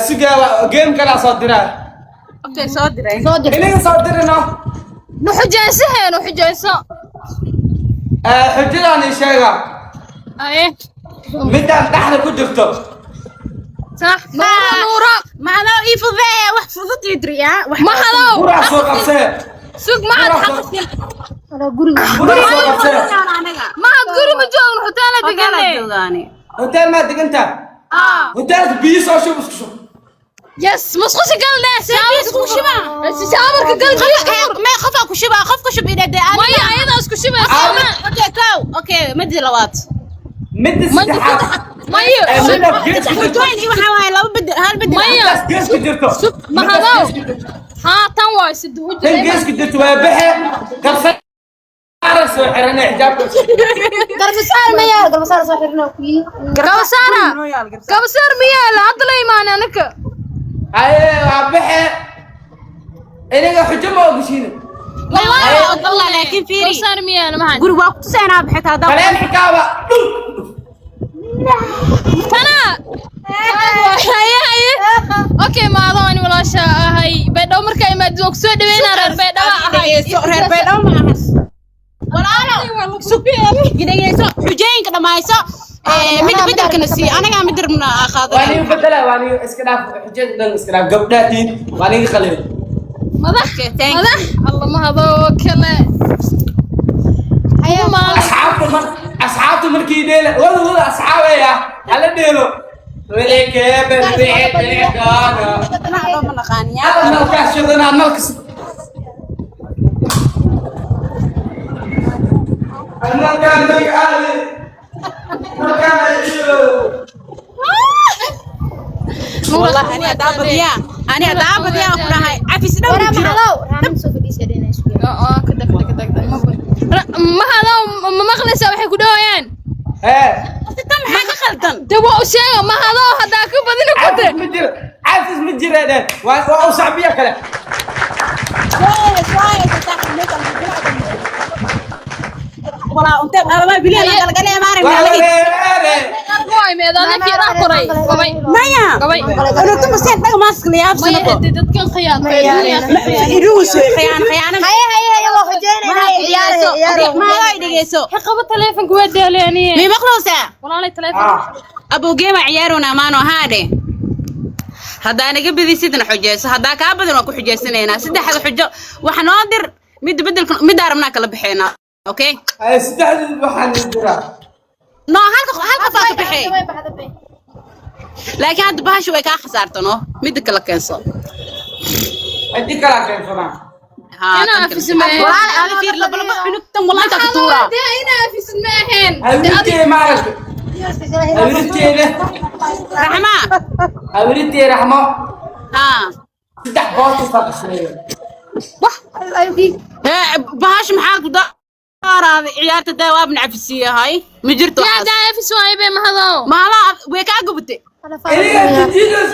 Sugaa, game kalaa soo diraa. Okay, soo diray. Soo dir. Inaga soo dirino. Nu xujaysahe, nu xujayso. Xujadaan ii sheega. Aye. Midaan dhexda ku jirto. Sax, Nuura, Nuura. Mahadoo, ii fududee, wax fudud ii diriyaa wax. Mahadow. Buraa soo qabsee. Sug, mahad. Buraa. Xaqsin. Wala guriga. Buraa soo qabsee. Anaga Mahad, guri ma joogno, hoteela hoteelaa degane. Joogaani. Hotel maa degantaa? Ah. Hotelka biyo soo shub, isku shub. Yes, musqusha galne. Biyo isku shubaa. Showerka gal, biyo. Mee qofaa ku shubaa? Qof ku shub idhade. Maya, ayadaa isku shubaysa. Okay, kow. Okay, midi labaad. Midda saddexaad. Maya. Ee, midda gees ku jirto. Xujooyin iyo waxaa waaye laba bedel, hal bedel. Maya. Middaas gees ku jirto. Sug, mahadow. Haa, tan waay saddex u Tan jiray. gees ku jirto waa baxe garsaara soo xiranay xijaabka. Garbasaar ma yaal? Garbasaar soo xirna ku yi. Gabasaara, gabasaar ma yaala? Hadda la imaanay anaka. Haye, waa baxe. Inaga xujo ma ogashiina. Wallahi. Wallah, laakiin fiiri. Gabasaar ma yaala, maxan? Guri waa ku tusaynaa, bixita haddaa. Kaleen xikaaba dhul. Tana haye, haye, okay. Maado, ani walaasha ahay, Baydhabo markaa imaadid waa kusoo dhaweynaa. Reer Baydhabo ahay. Dhegeyso, reer Baydhabo ma ahan, walaalo. Sug, dhegeyso, xujooyinka dhammayso. Mid bedelkana sii, anagaa mid rabna Waa qaadanay. niga bedela, waa niga iska dhaaf xujada dhan, iska dhaaf gabdhaatiin, waa niga qalin. Madax. Okay, thank you. Madax alla, mahado oo kale. Ugu maalin. Asxaabta markii dheela wada wada asxaabeya hala dheelo welikee. Dadna ma naqaaniyaa. Hada nalkaa shidanaa, nalka nalkaa nalkaali nalkaa iyo. Wallahi ani hadaa badiyaa, ani hadaa badiyaa ku dhahay cafis dhow Wara jiro. Mahadow, raamin soo fadhiisay dhinay isku. Oo, ka dag dag dag dag. Mahadow, ma maqlaysaa waxay ku dhahayaan? Hee. Tan maxaa ka khaldan? De waa u sheega, mahadow, haddaa ka badina kute. Cafis ma jiro, cafis ma jiro dheh, waa u sacbiya kale. Walaa unte alama biliyan galgale maarin. Waa wareere. Waay meed adakii dhah koray gabay. Maya. Gabay. Unugta maseen dhaga maaska la maya. yaabsana. Hadi dadkan khiyaantay. Iruus khiyaan khiyaana. Haye, haye, haye, waa xujeynayna ciyaar ciyaar. Maado, ay dhegeyso. Qaba taleefanka, waa daaleeniye. Mi maqlowsaa? Walaalay, taleefanka. Abowgeema ciyaaruna amaano haadhe. Haddaa naga badisidna xujeyso, haddaa kaa badan waan ku xujeysanaynaa. Saddexda xujo waxa noo dir, midda bedelka, middaa rabnaa kala baxeynaa, okay? Ay, saddexdii waxaan jiraa. No, halka hal qofaa ka baxee, laakiin hadda bahasha way kaa khasaarta. No, midda kala keenso. Ciddi kalaa keensanaa. Haa, Inaa tan kale. afiso ma ahayn. Walaal, aada fiir laba laba cunugtan, wallahi intaa ka tuuraa. Dee inaa afisid ma ahayn. Hawirteeda maaragtay, hawirteeda. Raxmaa. Hawirteeda Raxmo. Haa. Saddex boostas baa qasheeya. Hee, bahasha maxaa ku daaraaday? Ciyaarta daa waabna cafisiiyahay, ma jirto Yaa waxaas. daa afis waaye be, mahadow. Maalaha way kaa gubatay. Iniga jijidos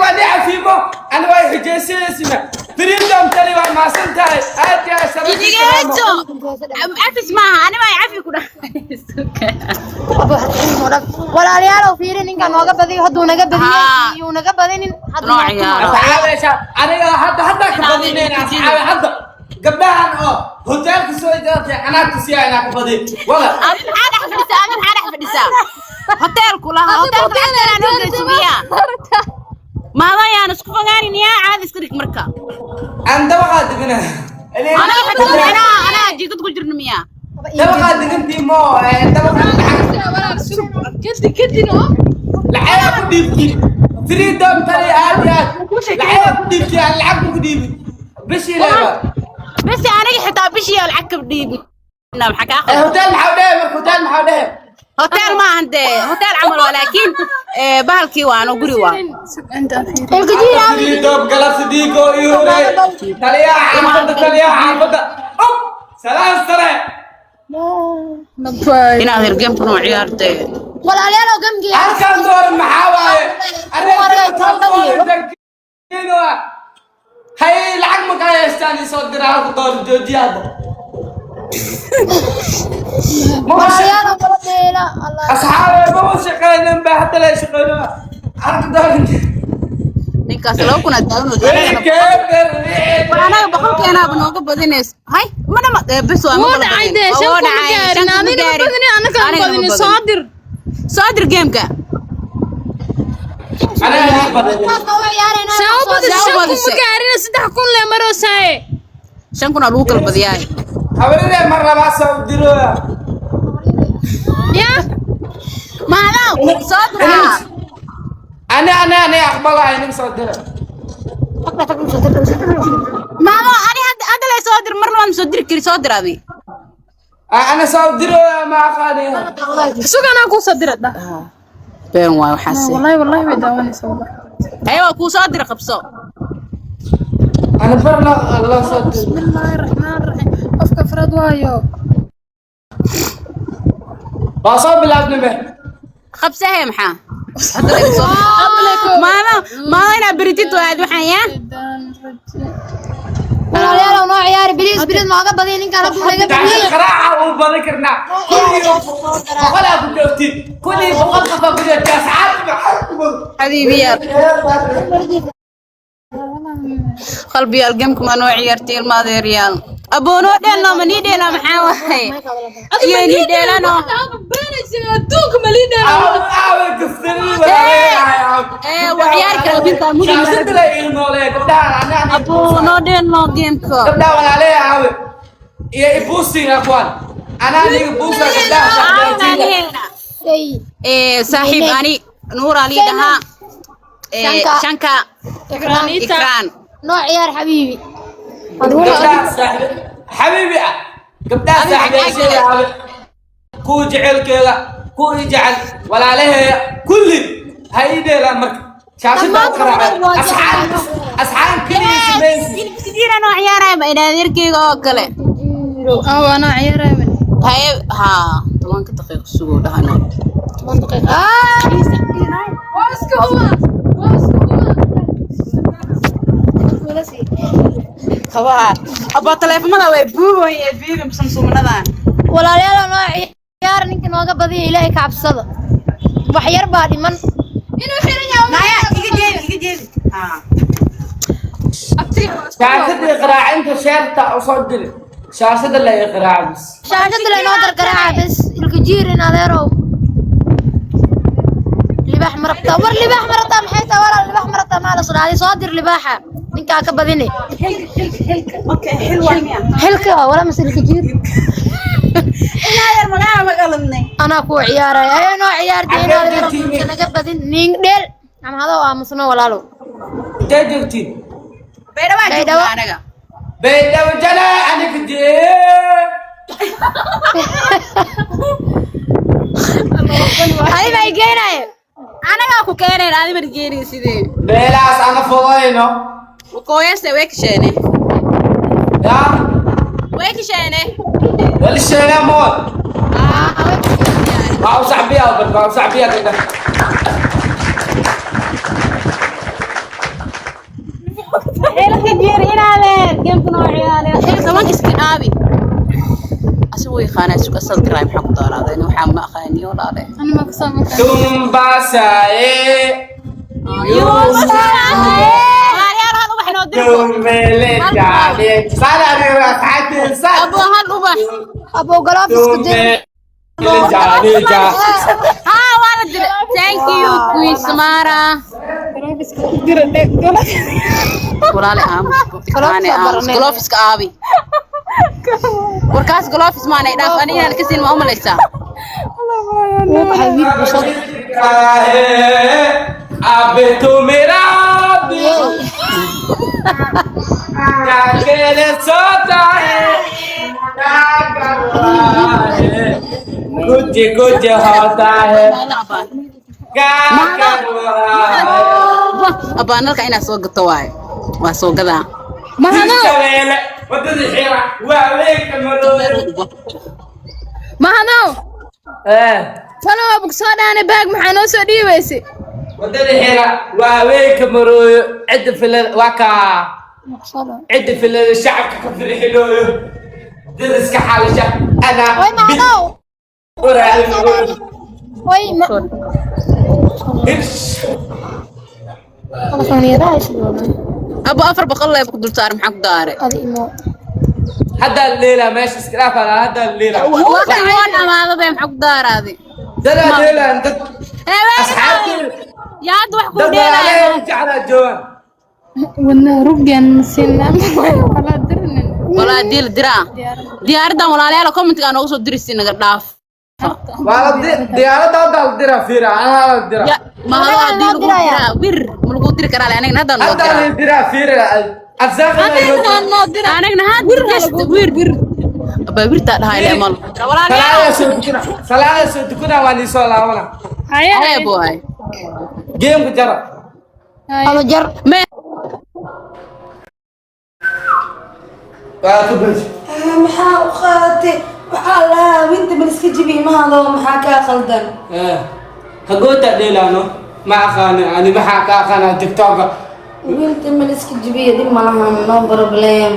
waa ni cafiimo, ana waa xujaysanaysiina. Freedom tani waa maasan tahay, aad iyo aad sharaf iyo karaamo. Dhegeyso, cafis maaha, ani waa cafi ku dhahay. Walaalayaal, fiiri ninkan nooga badiyo, hadduu naga badiyay Haa. iyuu naga badinin hadduu. Noo ciyaaro. Asxaabeesha aniga hadda ka badinayna, asxaabe, hadda gabdhahan oo hoteelka soo ijaartay anaa tusiyaa inaa ka badiy wada. Adi maxaa dhex fadhisaa? Adi maxaa dhex fadhisaa? Hoteelku lahaa, hoteelka lacagta noo geysugiyaa. Maadayaan isku fogaanin, yaa caadi iska dhig marka. Aan dabaqaa degana. Anaga xitaa micnaha anaa jiikad ku jirna miyaa? Dabaqaa degantii mo dabaqa lacag. Kadi kadi no. Lacagaa ku dhiibti. Freedom tani aad iyo aad lacagaa ku dhiibti, aan lacag ku dhiibin bishii leeba. Bes, aniga xitaa bishii lacag ka dhiibna, maxaa kaa qaldan? Hotel maxaa dhehe marka? Hotel maxaa dhehe? Hotel ma ahan dee, hotel camal waa, laakiin bahalkii waano guri waa. Freedom galab sidiiqo iyo huray taliyaha xaafadda, taliyaha xaafadda, up salaan sare. Inaad hergemkan oo ciyaartee. Walaalayaal, gamkii. Halkan dooran maxaa waaye? Hay, lacag ma kala haystaan? Isoo dira halka dooran, joojiya hadda. Walaalayaal, kala dheela Allah. Asxaabe, ma shaqeynin ba hadda la shaqeyno. Halka doolar. Ninkaas 2000 aad daawanaysa. War anaga boqolkeenaaba nooga badinayso. Hay, ma dhama bes waa ma Wuu kala dhacay badin. dee, Waa 5,000 ma dhacay, gaarin. 5,000 ma Adina ma gaarin. badinin, annagana ma Anigana ma badinin. badin. Soo dir. Soo dir gameka. Anaa badin. Taas ma u ciyaaraynaa. Saa u badisay, Saa u 5,000 ma badisay. gaarin, 3,000 lee maroosaye. 5,000 aa lagu kala badiyaay. Habaride mar labaad soo diro. Yaa? Maadaw, soo dir haa. Ana aqbalay nin soo diro. Maadaw, ani hadda lay soo dir, marna waan soo diri kari, soo dir adi. Ana soo diro ma aqaani. Sug anaa kuu soo dira dhah. Been waay waxaas. Wallahi, wallahi way daawanaysaa, wallahi. Haye, waa kuu soo dira, qabso. Ana barna la soo diro. Bismillaahi raxmaani raxiim. Qofka afraad waayo. Waa soo bilaabnay be. Qabsahe maxaa? Hadda lay soo. Maadaw, maadaw inaa beritid waad waxaan yaa. Walaalayaal noo ciyaari, please, please, nooga badiyo ninkaan hadduu naga Gacanta badiyo. qaraaca uu badan karnaa. Kulligii boqolaa ku joogtid. Kulligii 100 qof baa ku joogtid. Asxaabta maxaa ku badan? Xabiibiyaal. Qalbiyaal gameka ma noo ciyaartay ilma adeeryaal. Aboonoo dheelno ma nii dheelaa maxaa waaye? Iyo nii dheelano. Adduunka ma lii dheelano. Aawe aawe kaftan walaalay. Ee, waa ciyaari karaa binta mudi. Shaashada la ii noolee gabdhaha ana. Aboonoo dheelno gameka. Gabdhaha walaalay aawe. Iyo ibuusin aqwaan. Anaa niga buusa gabdhaha saaxiibtiina. Ee, saaxiib ani Nuur Ali dhahaa. Ee, Shanka. Shanka. Ikraanita. Ikraan. Noo ciyaar xabiibi. Gabdhaha saaxiib xabiibi ah. Gabdhaha Adiga saaxiibayaasheeda aawe. Kuwa jecelkeeda, kuwa i jecel, walaalaheeya, kulli ha ii dheelaan marka. Shaashada u qaraaca. Asxaan asxaan keliya samaysi. Sidiina noo ciyaaraya ma inaa adeerkeyga oo kale. Ah, waa anaa ciyaaraya. Haye, haa, 10 daqiiqo sugoo dhahano. Waa iska huba. Waa iska huba. Kabaha. Abaa taleefamada way buubayeen fiilim samsumnadan. Walaalayaal noo ciyaar, ninka nooga badiyo Ilaahay ka cabsada. Wax yar baa dhiman. Inuu xiran yahay. Naya, iga jeedi, iga jeedi. Haa. Abtiga waa isku huba. Shaashada iqraacinta sheerta u soo diri. Shaashada la iqraac bis. Shaashada la inoo gargaraaca bes ilka jiirin adeerow. Libaax ma rabtaa? War libaax ma rabtaa? Maxay tahay walaal libaax ma rabtaa? Maa la soo dhacday? Soo dir libaaxa. Ninkaa ka badini. Okay, xil waa miya? Xilka wala mas ilka jiir. Inaa yar magaca magalanay. Anaa kuu ciyaaraya. Ayo noo ciyaartay inaad Xagee joogtiin? naga badin. Nin dheel. Ama hadoo aamusno walaalow. Intee joogtiin? Baydhabo Baydhabo. joogna anaga. Baydhabo jala aniga jee. Adi baa i geenaye. Anagaa ku keenayn, adi mar geenay sidee. Meelahaas ana fudayno. Kooyase way kasheene. Yaa Way kasheene. wali sheegaa mood. Waa u sacbiyaa bal waa u sacbiyaa gabdhaha. Xilka jiir inaadeer gameka noo ciyaaraya. Xil tobanka iska dhaabi. Asigu yaqaanaa suga asal diray maxaa ku daaraaday waxaa ma aqaaniyo walaale. Ani ma kasoo makaan. Tumbasaye. Walaalayaal hal ubax noo dir. Tumele jaale. Sala adiga asxaabtii sal. Abo hal ubax. Abow galoofiska dir. Tumele jaale ja. Haa, waa la diray. Thank you Queen Samara. Walaale aamus. Ikraane aamus. Gloveska aabi. Warkaas gloves maanay dhaaf ani inaan ka siin ma u malaysaa. Wuu baxay wiilku soo. अबे तू मेरा दिल क्या अकेले सोता है, क्या कर रहा है, कुछ कुछ होता है, क्या कर रहा है। Abaanalka inaad soo gato waaye. Waa soo gadaa. Mahadoo. Shabeelle wadada xira waa weynka madoobe. Mahadoo. Eh, Talo waa bug soo dhaane baag maxaa noo soo dhiibaysay? Wadada xira waa weynka marooyo cidda filada waa kaa cidda filada shacabka ka firxinooyo dariska xaalisha anaa Way mahadow. waraabinooyo. Way ma. Hirsh. Abo 400 leeb ku dul saaran, maxaa ku daare? Hadda leela meesha iska dhaaf, hadda leela. Waxaan waa dhamaada be, maxaa ku daaraadi? Dada leela dad asxaabtii. Yaa hadda wax ku dad dheelaayo? walaalahay jeclaa joogaan. Wadnaha ruggan sinna wala dirnin. Walaa diil diraa diyaaraddan. Walaalayaal, commentka noogu soo dirisi, naga dhaaf. Waa la diyaaradda hadda la diraa, fiira anaa la diraa. Ya mahado, haddii lagu diraa wir ma lagu diri karaa le? Anagna hadda noo hadda diraa. La diraa, fiira arsaaqna. Noo dira. Anagna hadda just wir wir abaa wirtaa dhahay le mal, walaalayaal. Salaada soo tukuna, salaada soo tukuna, waa nii soo laabana. Haye. Haya boy. Geemku jara. Ama jar. Me. Waa ku bas. Maxaa u qaadatay? Waxaa lahaa winta ma iska jibi mahado, maxaa kaa qaldan? Hagoota dheelaano ma aqaana ani, maxaa ka aqaanaa TikToka? Winta ma iska jibiyo, dhib ma lahan, no problem.